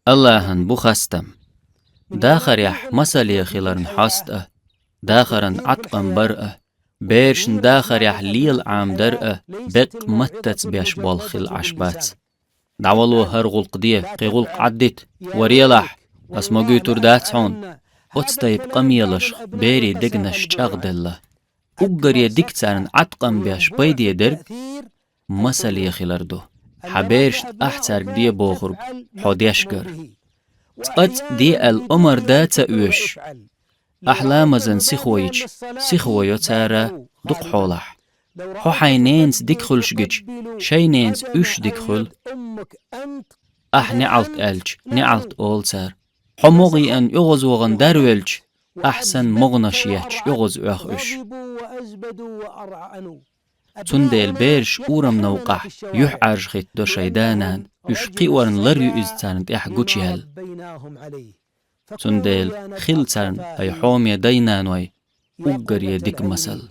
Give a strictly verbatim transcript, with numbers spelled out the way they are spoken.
Аллахӏан бу хастам. Дахарехь масале хиларна хьост а, дахаран Ӏаткъам бар а, берашна дахарехь лела Ӏамадар а, беккъа маттаца беш болх хилла Ӏаш бац. ДӀавало хӀара гӀуллакх де, кхин гӀуллакх Ӏаддита, варелахь, ас могуьйтур дац хьуна. Оцу тайпа къамелашха берийн дегнаш чӀагӀделла. Уггаре дика царна Ӏаткъам беш пайде дерг масале хилар ду. Хьан берашна ахь цаьрга де бохург хьо деш гар. Цкъацкъа де аьлла омра да ца оьшуш. Ахь ламазан сихо йича, сихо йо цара дукха хьолахь. Хьо хьайн ненаца дика хуьлуш гича, шайн ненаца уьш дика хуьлу. Ахь неӀалт аьлча, неӀалт олу цара. Хьо могӀа еана оьгӀазвахана дарвелча, ахь санна могӀанаш етташ оьгӀаз оьху уьш. Цундела бераш урам новкъахь юьхьӀаьржа хӀиттадо шайн да-нана, уьш кхиорна лар ю иза царна тӀехь гучуяьлла. Цундела хила царна хьайн хьоме дай-наной уггаре дика масал.